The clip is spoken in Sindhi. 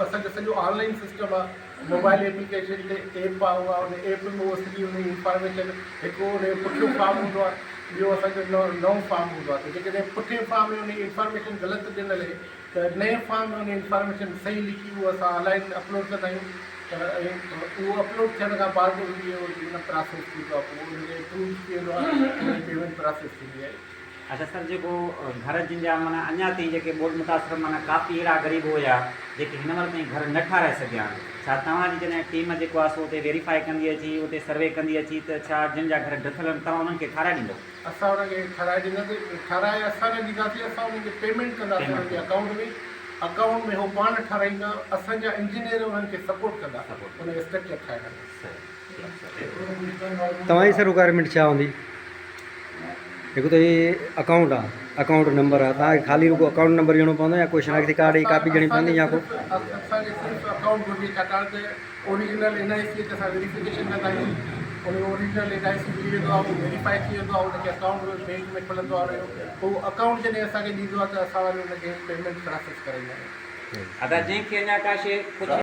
اسان جو سڄو آن لائن سسٽم آهي موبائل ايپليڪيشن تي ايپ آهي اها ان ايپ ۾ اهو سڄي ان جي انفارميشن هڪ ان جو پٺيون فارم هوندو آهي ٻيو اسان جو نئون فارم هوندو آهي ته جيڪڏهن پٺئين فارم ۾ ان جي انفارميشن غلط ڏنل آهي ته نئين فارم ۾ ان جي انفارميشن صحيح لکي اهو اسان آن لائن اپلوڊ ڪندا آهيون ته اهو اپلوڊ ٿيڻ کان بعد ان جو معنيٰ پراسيس ٿيندو آهي پوء ان جو اپروو ٿي ويندو آهي ان جي پيمينٽ پراسيس ٿيندي آهي. اڇا سر جيڪو گهر جن جا معنيٰ اڃا تائين جيڪي ٻوڏ متاثر معنيٰ ڪافي اهڙا غريب هيا جيڪي هن مهل تائين گهر نه ٺاهرائي سگهيا آهن ڇا توهان جي جڏهن ٽيم جيڪو آهي سو اتي ويريفائي ڪندي اچي اتي سروي ڪندي اچي ته ڇا جن جا گهر ڊٿل آهن توهان انهن کي ٺاهرائي ڏيندو؟ اسان انهن کي ٺاهرائي ڏينداسين ٺاهرائي اسان نه ڏينداسين اسان انهن کي پيمينٽ ڪنداسين انهن جي اڪائونٽ ۾ اڪائونٽ ۾ هو پاڻ ٺاهرائيندا اسان جا انجنيئر انهن کي سپورٽ ڪندا ان اسٽرڪچر ٺاهڻ ۾. توهان جي سر رڪوائرمينٽ ڇا هوندي؟ هڪ ته هي اڪائونٽ آ اڪائونٽ نمبر آ توهان کي خالي رڳو اڪائونٽ نمبر ڏيڻو پوندو يا ڪوئي شناختي ڪارڊ جي ڪاپي ڏيڻي پوندي يا ڪو. اسان کي صرف اڪائونٽ گهرجي ڇاڪاڻ ته اوريجنل اين آء سي تي اسان ويريفڪيشن ڪندا آهيون ان جو اوريجنل اين آء سي ملي ويندو آهي اهو ويريفائي ٿي ويندو آهي ان کي اڪائونٽ بينڪ ۾ کلندو آهي ان جو پوء اڪائونٽ جڏهن اسان کي ڏيندو آهي ته اسان وري ان کي پيمينٽ پراسيس ڪرائيندا آهيون. ادا جنهن کي اڃا ڪا شيء پڇڻي.